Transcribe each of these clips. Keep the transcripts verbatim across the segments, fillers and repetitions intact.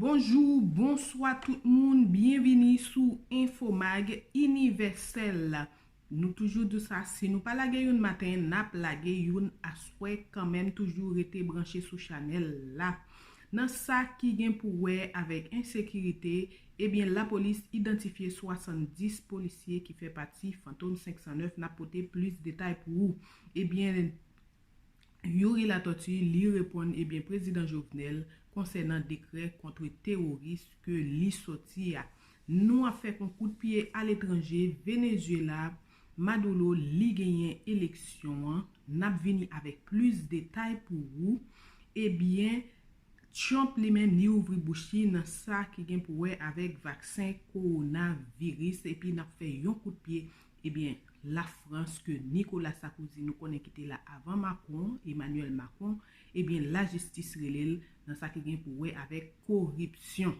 Bonjou, bonswa tout moun, byenvini sou Infomag Inivèsèl. Nou toujou di sa, si nou pa lage youn maten, n ap lage youn aswè kanmenm. Toujou rete branche sou chanèl la. Nan sa ki gen pou wè avèk ensekirite, ebyen, lapolis idantifye swasanndis polisye ki fè pati Fantom senk san nèf. N ap pote plis detay pou ou. Ebyen, Youri Latortue, li reponn, ebyen, Prezidan Jovenel konsènan dekrè kont teworis ke li sòti a. Nou ap fè yon kout pye aletranje, Venezuela, Maduro, li genyen eleksyon an. N ap vini avèk plis detay pou ou. Ebyen, Trump li menm, li ouvri bouch li nan sa ki gen pou wè avèk vaksen kowonaviris, epi n ap fè yon kout pye, ebyen, Lafrans, ke Nicolas Sarkozy, nou konnen, ki te la avan Macron, Emmanuel Macron, ebyen, lajistis rele l nan sa ki gen pou wè avèk koripsyon.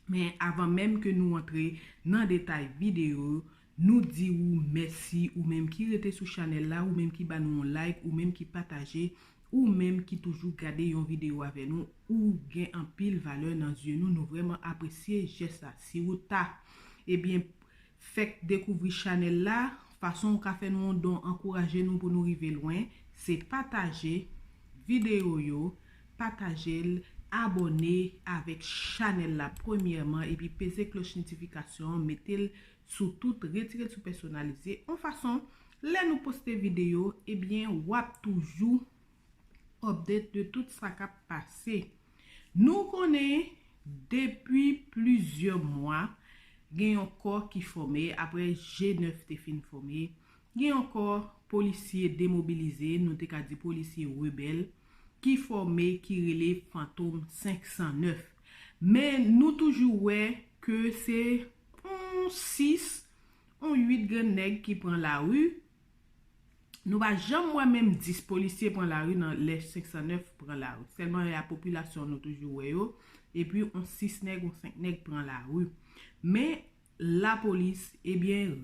Men avan menm ke nou antre nan detay videyo, nou di ou mèsi, ou menm ki rete sou chanèl la, ou menm ki ba nou yon like, ou menm ki pataje, ou menm ki toujou gade yon videyo avè nou, ou gen anpil valè nan zye nou. Nou vrèman apresye jès la. Si ou ta, ebyen, fèk dekouvri chanèl la, fason ou ka fè nou yon don, ankouraje nou pou nou rive lwen, se pataje videyo yo, pataje l, abòne avèk chanèl la premyèman, epi peze klòch notifikasyon an, mete l sou tout, retire l sou pèsonalize. Yon fason, lè nou poste videyo, ebyen, w ap toujou update de tout sa k ap pase. Nou konnen, depi plizyè mwa, gen yon kò ki fòme, apre G nèf te fin fòme, gen yon kò polisye demobilize, nou te ka di polisye rebèl, ki fòme, ki rele Fantom senk san nèf. Men nou toujou wè ke se yon sis, yon uit grenn nèg ki pran lari. Nou pa janm wè menm dis polisye pran lari nan lè senk san nèf pran lari. Sèlman lapopilasyon nou toujou wè yo. Epi yon sis nèg, yon senk nèg pran lari. Men lapolis, ebyen,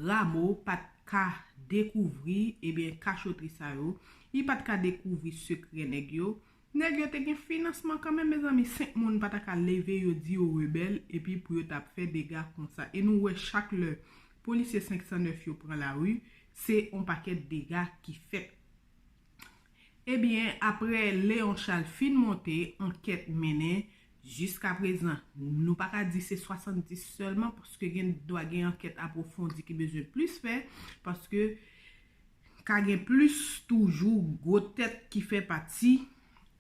Rameau pa t ka dekouvri, ebyen, kachotri sa yo. Li pa t ka dekouvri sekrè nèg yo. Nèg yo te gen finansman kanmenm, mezanmi. Senk moun pa ta ka leve, yo di yo rebèl, epi pou yo t ap fè dega konsa. E nou wè chak lè polisye senk san nèf yo pran lari, se yon pakèt dega ki fèt. Ebyen, apre Léon Charles fin monte, ankèt mennen, jiskaprezan, nou pa ka di se swasanndis sèlman, paske gen dwa gen ankèt apwofondi ki bezwen plis fè, paske ka gen plis toujou gwo tèt ki fè pati.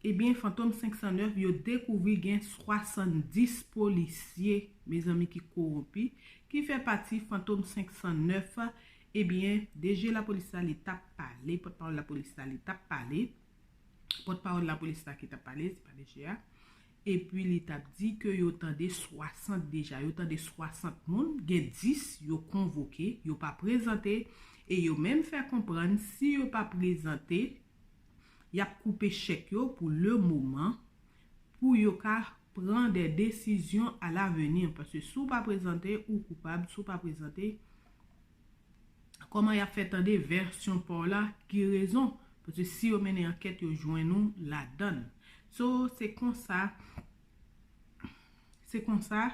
Ebyen, Fantom senk san nèf, yo dekouvri gen swasanndis polisye, mezanmi, ki kowonpi, ki fè pati Fantom senk san nèf. Ebyen, D G lapolis la, li t ap pale, pòtpawòl lapolis la, li t ap pale. Pòtpawòl lapolis la ki t ap pale, se pa D G a. Epi li t ap di ke yo tande swasant deja, yo tande swasant moun, gen dis yo konvoke, yo pa prezante, e yo menm fè konprann si yo pa prezante, y ap koupe chèk yo pou le moman, pou yo ka pran de desizyon a lavenir. Paske si w pa prezante, ou koupab, si w pa prezante, kòman y ap fè tande vèsyon pa w la, ki rezon? Paske si yo mennen ankèt, yo jwenn ou ladann. So, se konsa, se konsa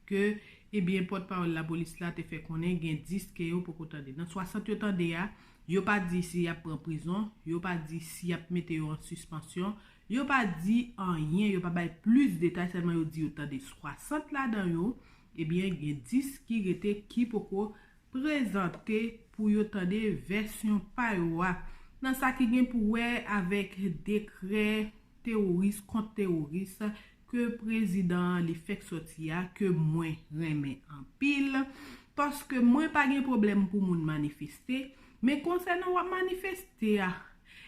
ke, ebyen, pòtpawòl lapolis la te fè konnen gen dis ke yo poko tande. Nan swasant yo tande a, yo pa di si y ap pran prizon, yo pa di si y ap mete yo an sispansyon, yo pa di anyen, yo pa bay plis detay, sèlman yo di yo tande swasant ladan yo, ebyen, gen dis ki rete ki poko prezante pou yo tande vèsyon pa yo a. Nan sa ki gen pou wè avèk dekrè teworis kont teworis ke prezidan an li fèk sòti a, ke mwen renmen anpil, paske mwen pa gen pwoblèm pou moun manifeste, men konsènan w ap manifeste a,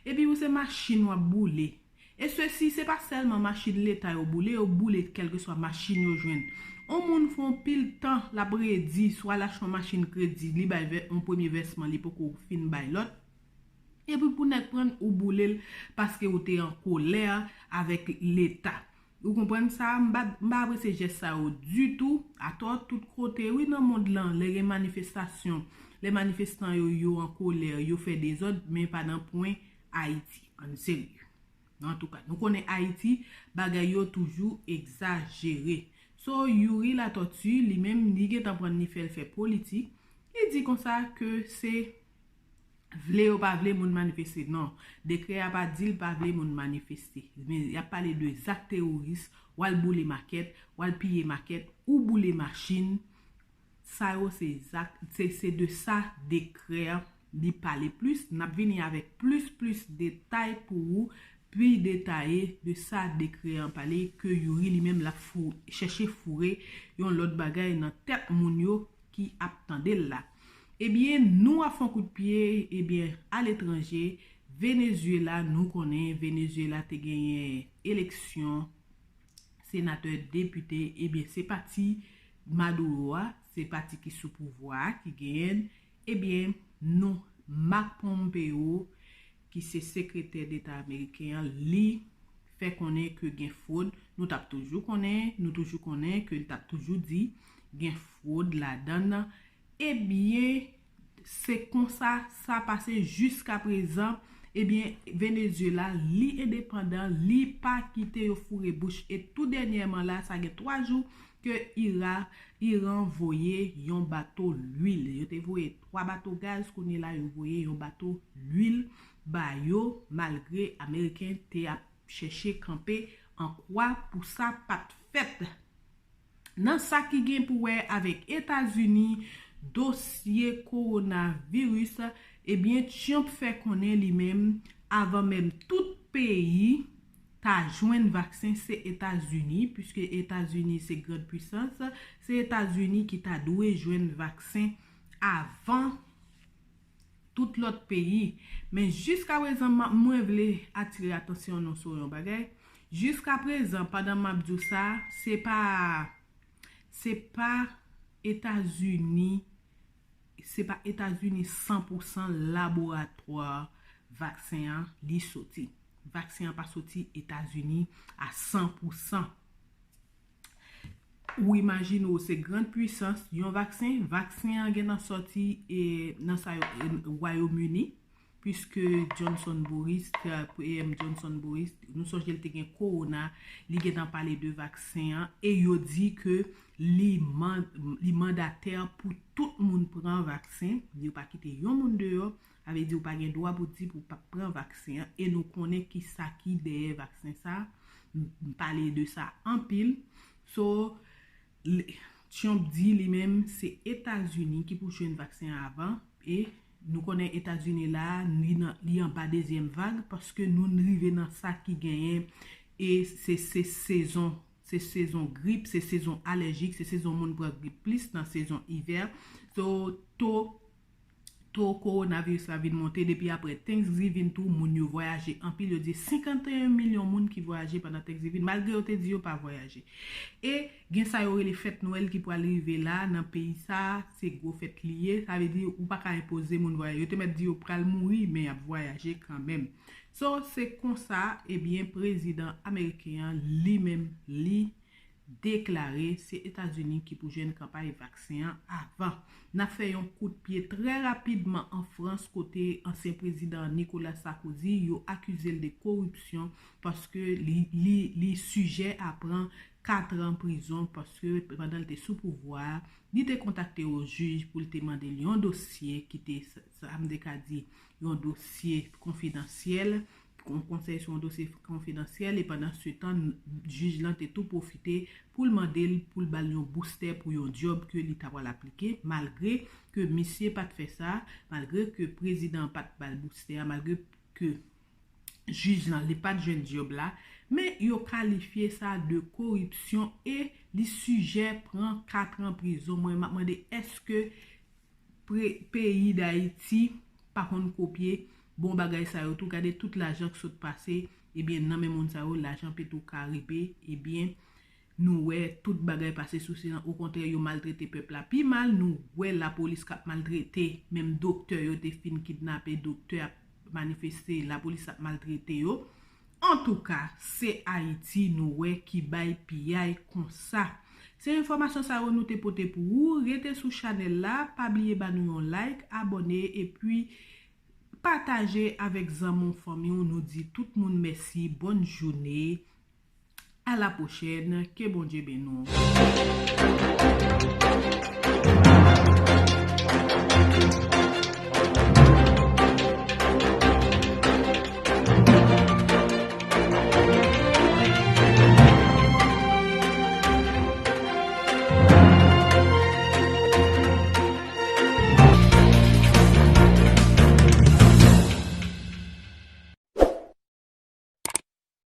epi ou se machin w ap boule, e sesi, se pa sèlman machin leta yo boule, yo boule kèlkeswa machin yo jwenn. On moun fè on pil tan l ap redi, swa l achte on machin kredi, li bay vè, on premye vèsman, li poko fin bay lòt. Epi pou nèg prann ou boule l paske ou te an kolè avèk leta. Ou konprann sa? M pa, m pa apresye jès sa yo ditou. Atò, tout kote, wi, nan mond lan, lè gen manifestasyon, lè manifestan yo, yo an kolè, yo fè dezòd, men pa nan pwen Ayiti. Ann serye. Antouka, nou konnen Ayiti, bagay yo toujou egzajere. So, Youri Latortue, li menm, li gentan pran ni fè l fè politik. Li di konsa ke se vle yo pa vle moun manifeste. Non, dekrè a pa di l pa vle moun manifeste. Men y ap pale de zak teworis, w al boule makèt, w al piye makèt, ou boule machin. Sa yo se zak, se, se de sa dekrè li pale plis. N ap vini avèk plis, plis detay pou ou, pi detaye de sa dekrè an pale, ke Youri li menm l ap fou, chèche foure yon lòt bagay nan tèt moun yo ki ap tande l la. Ebyen, nou ap fè yon kout pye, ebyen, aletranje, Venezuela, nou konnen Venezuela te genyen eleksyon, senatè, depite, ebyen, se pati Maduro a, se pati ki sou pouvwa a ki genyen l. Ebyen, nou, Mike Pompeo, ki se sekretè deta ameriken an, li fè konnen ke gen fwod. Nou t ap toujou konnen, nou toujou konnen ke l t ap toujou di gen fwod ladan l. Ebyen, se konsa sa pase jiska prezan. Ebyen, Venezuela, li endepandan, li pa kite yo foure bouch. E tou dènyèman la, sa gen twa jou ke Ira, Iran voye yon bato lwil. Yo te voye twa bato gaz, kounye la yo voye yon bato lwil ba yo, malgre Ameriken te ap chèche kanpe an kwa pou sa pa t fèt. Nan sa ki gen pou wè avèk Etazini, dosye kowonaviris, ebyen, Trump fè konnen li menm, avan menm tout peyi ta jwenn vaksen, se Etazini, piske Etazini se grand pwisans, se Etazini ki ta dwe jwenn vaksen avan tout lòt peyi. Men jiska prezan, m, mwen vle atire atansyon nou sou yon bagay. Jiska prezan, pandan m ap di w sa, se pa, se pa Etazini, se pa Etazini san pou san laboratwa vaksen an li soti. Vaksen an pa soti Etazini a san pou san. Ou imajine w se grand pwisans, yon vaksen, vaksen an gentan sòti e nan sa yo, e, Wayòm Ini, piske Johnson Boris, P M Johnson Boris, nou sonje l te gen kowona, li gentan pale de vaksen an, e yo di ke li, man, li mandatè pou tout moun pran vaksen, yo pa kite yon moun deyò, sa vle di ou pa gen dwa pou di pou pa pran vaksen an, e nou konnen ki sa ki dèyè vaksen sa, m, m pale de sa anpil. So, Trump di li menm se Etazini ki pou jwenn vaksen an avan, e nou konnen Etazini la, li nan, li anba dezyèm vag, paske nou rive nan sa ki genyen, e se, se sezon, se sezon grip, se sezon alèjik, se sezon moun pran grip plis nan sezon ivè. So, to to kowonaviris la vin monte depi apre Thanksgiving tou, moun yo vwayaje anpil, yo di senkannteyen milyon moun ki vwayaje pandan Thanksgiving, malgre yo te di yo pa vwayaje. E gen sa yo rele fèt Nwèl ki pral rive la nan peyi sa, se gwo fèt li ye, sa vle di ou pa ka enpoze moun vwayaje. Yo te mèt di yo pral mouri, men y ap vwayaje kanmenm. So, se konsa, ebyen, prezidan ameriken an, li menm, li deklare se Etazini ki pou jwenn kanpay vaksen an avan. N ap fè yon kout pye trè rapidman an Frans, kote ansyen prezidan Nicolas Sarkozy, yo akize l de koripsyon paske li, li, li sijè a pran kat an prizon, paske pandan l te sou pouvwa a, li te kontakte yon jij pou l te mande l yon dosye ki te, sa, sa m te ka di, yon dosye konfidansyèl, kon-, konsèy sou yon dosye konfidansyèl, e pandan se tan, jij lan te tou pwofite pou l mande l pou l ba l yon boustè pou yon djòb ke li ta pral aplike, malgre ke misye pa t fè sa, malgre ke prezidan an pa t ba l boustè a, malgre ke jij lan, li pa t jwenn djòb la, men yo kalifye sa de koripsyon e li sijè pran kat an prizon. Mwen, m ap mande, èske pre-, peyi Dayiti pa konn kopye bon bagay sa yo tou? Gade tout lajan k sot pase, ebyen, nan men moun sa yo, lajan Petro Caribe, ebyen, nou wè tout bagay pase sou silans. Okontrè, yo maltrete pèp la pi mal. Nou wè lapolis k ap maltrete menm doktè yo te fin kidnape, doktè ap manifeste, lapolis ap maltrete yo. Antouka, se Ayiti nou wè ki bay piyay konsa. Se enfòmasyon sa yo nou te pote pou ou. Rete sou chanèl la, pa bliye ba nou yon like, abòne, epi pataje avèk zanmi w, fanmi w. Nou di tout moun mèsi, bòn jounen. A la pwochèn, ke Bondye beni w.